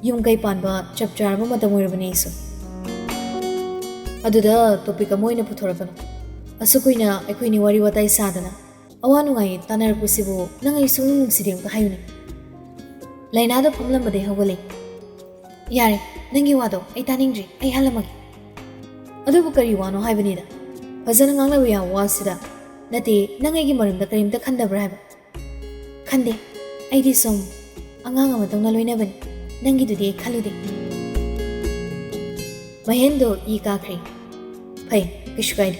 ꯌꯨꯝ ꯀꯩ ꯄꯥꯟꯕ ꯆꯞ ꯆꯥꯔꯕ ꯃꯇꯝ ꯑꯣꯏꯔꯕꯅꯤ ꯑꯩꯁꯨ꯫ ꯑꯗꯨꯗ topic ꯑꯃ ꯑꯣꯏꯅ ꯄꯨꯊꯣꯔꯛꯀꯅꯨ꯫ ꯑꯁꯨꯛ ꯀꯨꯏꯅ ꯑꯩꯈꯣꯏꯅꯤ ꯋꯥꯔꯤ ꯋꯥꯇꯥꯏ ꯁꯥꯗꯅ, ꯑꯋꯥ ꯅꯨꯡꯉꯥꯏ ꯇꯥꯟꯅꯔꯛꯄꯁꯤꯕꯨ ꯅꯪ ꯑꯩ ꯁꯨꯡꯅꯨꯡ ꯅꯨꯡꯁꯤꯗꯦ ꯑꯝꯇ ꯍꯥꯏꯌꯨꯅꯦ꯫ ꯂꯥꯏꯅꯥꯗꯣ ꯐꯝꯂꯝꯕꯗꯩ ꯍꯧꯒꯠꯂꯛꯏ꯫ ꯌꯥꯔꯦ, ꯅꯪꯒꯤ ꯋꯥꯗꯣ ꯑꯩ ꯇꯥꯅꯤꯡꯗ꯭ꯔꯤ, ꯑꯩ ꯍꯜꯂꯝꯃꯒꯦ꯫ ꯑꯗꯨꯕꯨ ꯀꯔꯤ ꯋꯥꯅꯣ ꯍꯥꯏꯕꯅꯤꯗ? ꯐꯖꯅ ꯉꯥꯡꯅꯕ ꯌꯥꯕ ꯋꯥꯁꯤꯗ꯫ ꯅꯠꯇꯦ, ꯅꯪ ꯑꯩꯒꯤ ꯃꯔꯝꯗ ꯀꯔꯤꯝꯇ ꯈꯟꯗꯕ꯭ꯔꯥ ꯍꯥꯏꯕ? ꯈꯟꯗꯦ, ꯑꯩꯗꯤ ꯁꯨꯝ ꯑꯉꯥꯡ ꯑꯃꯗꯧꯅ ꯂꯣꯏꯅꯕꯅꯤ꯫ ꯅꯪꯒꯤꯗꯨꯗꯤ ꯑꯩ ꯈꯜꯂꯨꯗꯦ꯫ ꯃꯍꯦꯟꯗꯣ ꯏ ꯀꯥꯈ꯭ꯔꯦ꯫ ꯐꯩ, ꯀꯩꯁꯨ ꯀꯥꯏꯗꯦ꯫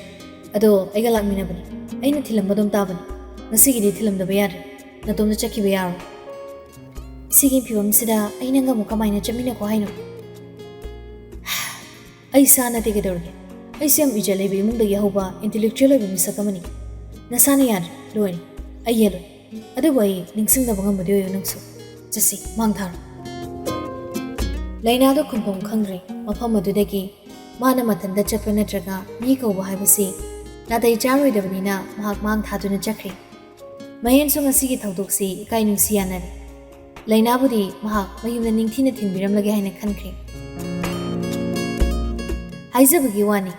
ꯑꯗꯣ ꯑꯩꯒ ꯂꯥꯛꯃꯤꯟꯅꯕꯅꯤ꯫ ꯑꯩꯅ ꯊꯤꯜꯂꯝꯕ ꯑꯗꯨꯝ ꯇꯥꯕꯅꯤ꯫ ꯉꯁꯤꯒꯤꯗꯤ ꯊꯤꯜꯂꯝꯗꯕ ꯌꯥꯗ꯭ꯔꯦ꯫ ꯅꯇꯣꯝꯇ ꯆꯠꯈꯤꯕ ꯌꯥꯔꯣꯏ꯫ ꯁꯤꯒꯤ ꯐꯤꯕꯝꯁꯤꯗ ꯑꯩ ꯅꯪꯒ ꯑꯃꯨꯛ ꯀꯃꯥꯏꯅ ꯆꯠꯃꯤꯟꯅꯈꯣ ꯍꯥꯏꯅꯣ? ꯑꯩ ꯁꯥ ꯅꯠꯇꯦ ꯀꯩꯗꯧꯔꯒꯦ? ꯑꯩꯁꯨ ꯌꯥꯝ ꯏꯖꯠ ꯂꯩꯕ ꯏꯃꯨꯡꯗꯒꯤ ꯍꯧꯕ intellectual ꯑꯣꯏꯕ ꯃꯤꯁꯛ ꯑꯃꯅꯤ꯫ ꯅꯁꯥꯅ ꯌꯥꯗ꯭ꯔꯦ, ꯂꯣꯏꯔꯦ꯫ ꯑꯩ ꯌꯦꯜꯂꯣꯏ꯫ ꯑꯗꯨꯕꯨ ꯑꯩ ꯅꯤꯡꯁꯤꯡꯗꯕ ꯉꯝꯕꯗꯤ ꯑꯣꯏꯌꯨ ꯅꯪꯁꯨ꯫ ꯆꯠꯁꯤ, ꯃꯥꯡ ꯊꯥꯔꯣ꯫ ꯂꯥꯏꯅꯥꯗꯣ ꯈꯨꯝꯐꯝ ꯈꯪꯗ꯭ꯔꯦ꯫ ꯃꯐꯝ ꯑꯗꯨꯗꯒꯤ ꯃꯥꯅ ꯃꯊꯟꯇ ꯆꯠꯄ ꯅꯠꯇ꯭ꯔꯒ ꯃꯤ ꯀꯧꯕ ꯍꯥꯏꯕꯁꯤ ꯅꯥꯇꯩ ꯆꯥꯔꯣꯏꯗꯕꯅꯤꯅ ꯃꯍꯥꯛ ꯃꯥꯡ ꯊꯥꯗꯨꯅ ꯆꯠꯈ꯭ꯔꯦ꯫ ꯃꯍꯦꯟꯁꯨ ꯉꯁꯤꯒꯤ ꯊꯧꯗꯣꯛꯁꯤ ꯏꯀꯥꯏ ꯅꯨꯡꯁꯤ ꯌꯥꯅꯔꯦ꯫ ꯂꯥꯏꯅꯥꯕꯨꯗꯤ ꯃꯍꯥꯛ ꯃꯌꯨꯝꯗ ꯅꯤꯡꯊꯤꯅ ꯊꯤꯟꯕꯤꯔꯝꯂꯒꯦ ꯍꯥꯏꯅ ꯈꯟꯈ꯭ꯔꯦ꯫ ꯍꯥꯏꯖꯕꯒꯤ ꯋꯥꯅꯤ,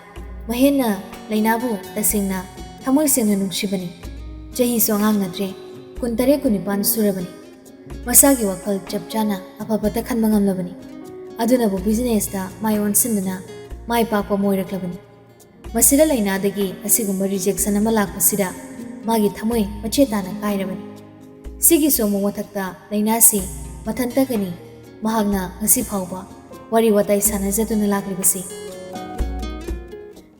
ꯃꯍꯦꯟꯅ ꯂꯥꯏꯅꯥꯕꯨ ꯇꯁꯦꯡꯅ ꯊꯃꯣꯏ ꯁꯦꯡꯅ ꯅꯨꯡꯁꯤꯕꯅꯤ꯫ ꯆꯍꯤꯁꯨ ꯑꯉꯥꯡ ꯅꯠꯇ꯭ꯔꯦ, ꯀꯨꯟꯇꯔꯦꯠ ꯀꯨꯟꯅꯤꯄꯥꯟ ꯁꯨꯔꯕꯅꯤ꯫ ꯃꯁꯥꯒꯤ ꯋꯥꯈꯜ ꯆꯞ ꯆꯥꯅ ꯑꯐ ꯐꯠꯇ ꯈꯟꯕ ꯉꯝꯂꯕꯅꯤ꯫ ꯑꯗꯨꯅꯕꯨ businessꯇ ꯃꯥꯏ ꯑꯣꯟꯁꯤꯟꯗꯨꯅ ꯃꯥꯏ ꯄꯥꯛꯄ ꯑꯃ ꯑꯣꯏꯔꯛꯂꯕꯅꯤ꯫ ꯃꯁꯤꯗ ꯂꯥꯏꯅꯥꯗꯒꯤ ꯑꯁꯤꯒꯨꯝꯕ rejection ꯑꯃ ꯂꯥꯛꯄꯁꯤꯗ ꯃꯥꯒꯤ ꯊꯃꯣꯏ ꯃꯆꯦꯠ ꯇꯥꯅ ꯀꯥꯏꯔꯕꯅꯤ꯫ ꯁꯤꯒꯤꯁꯨ ꯑꯃꯨꯛ ꯃꯊꯛꯇ ꯂꯥꯏꯅꯥꯁꯤ ꯃꯊꯟꯇꯒꯅꯤ ꯃꯍꯥꯛꯅ ꯉꯁꯤ ꯐꯥꯎꯕ ꯋꯥꯔꯤ ꯋꯥꯇꯥꯏ ꯁꯥꯟꯅꯖꯗꯨꯅ ꯂꯥꯛꯂꯤꯕꯁꯤ꯫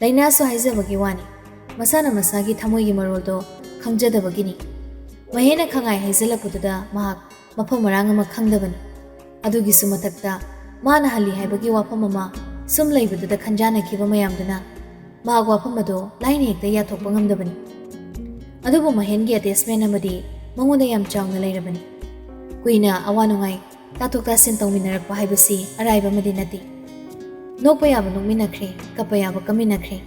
ꯂꯥꯏꯅꯥꯁꯨ ꯍꯥꯏꯖꯕꯒꯤ ꯋꯥꯅꯤ, ꯃꯁꯥꯅ ꯃꯁꯥꯒꯤ ꯊꯃꯣꯏꯒꯤ ꯃꯔꯣꯜꯗꯣ ꯈꯪꯖꯗꯕꯒꯤꯅꯤ꯫ ꯃꯍꯦꯟꯅ ꯈꯪꯉꯥꯏ ꯍꯥꯏꯖꯤꯜꯂꯛꯄꯗꯨꯗ ꯃꯍꯥꯛ ꯃꯐꯝ ꯃꯔꯥꯡ ꯑꯃ ꯈꯪꯗꯕꯅꯤ꯫ ꯑꯗꯨꯒꯤꯁꯨ ꯃꯊꯛꯇ ꯃꯥꯅ ꯍꯜꯂꯤ ꯍꯥꯏꯕꯒꯤ ꯋꯥꯐꯝ ꯑꯃ ꯁꯨꯝ ꯂꯩꯕꯗꯨꯗ ꯈꯟꯖꯥꯟꯅꯈꯤꯕ ꯃꯌꯥꯝꯗꯨꯅ ꯃꯍꯥꯛ ꯋꯥꯐꯝ ꯑꯗꯣ ꯂꯥꯏꯅ ꯍꯦꯛꯇ ꯌꯥꯊꯣꯛꯄ ꯉꯝꯗꯕꯅꯤ꯫ ꯑꯗꯨꯕꯨ ꯃꯍꯦꯟꯒꯤ attachment ꯑꯃꯗꯤ ꯃꯉꯣꯟꯗ ꯌꯥꯝ ꯆꯥꯎꯅ ꯂꯩꯔꯕꯅꯤ꯫ ꯀꯨꯏꯅ ꯑꯋꯥ ꯅꯨꯡꯉꯥꯏ ꯇꯥꯊꯣꯛ ꯇꯥꯁꯤꯟ ꯇꯧꯃꯤꯟꯅꯔꯛꯄ ꯍꯥꯏꯕꯁꯤ ꯑꯔꯥꯏꯕ ꯑꯃꯗꯤ ꯅꯠꯇꯦ꯫ ꯅꯣꯛꯄ ꯌꯥꯕ ꯅꯣꯛꯃꯤꯟꯅꯈ꯭ꯔꯦ, ꯀꯞꯄ ꯌꯥꯕ ꯀꯞꯃꯤꯟꯅꯈ꯭ꯔꯦ꯫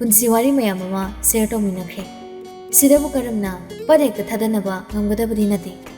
ꯄꯨꯟꯁꯤ ꯋꯥꯔꯤ ꯃꯌꯥꯝ ꯑꯃ share ꯇꯧꯃꯤꯟꯅꯈ꯭ꯔꯦ꯫ ꯁꯤꯗꯕꯨ ꯀꯔꯝꯅ ꯄꯠ ꯍꯦꯛꯇ ꯊꯥꯗꯅꯕ ꯉꯝꯒꯗꯕꯗꯤ ꯅꯠꯇꯦ꯫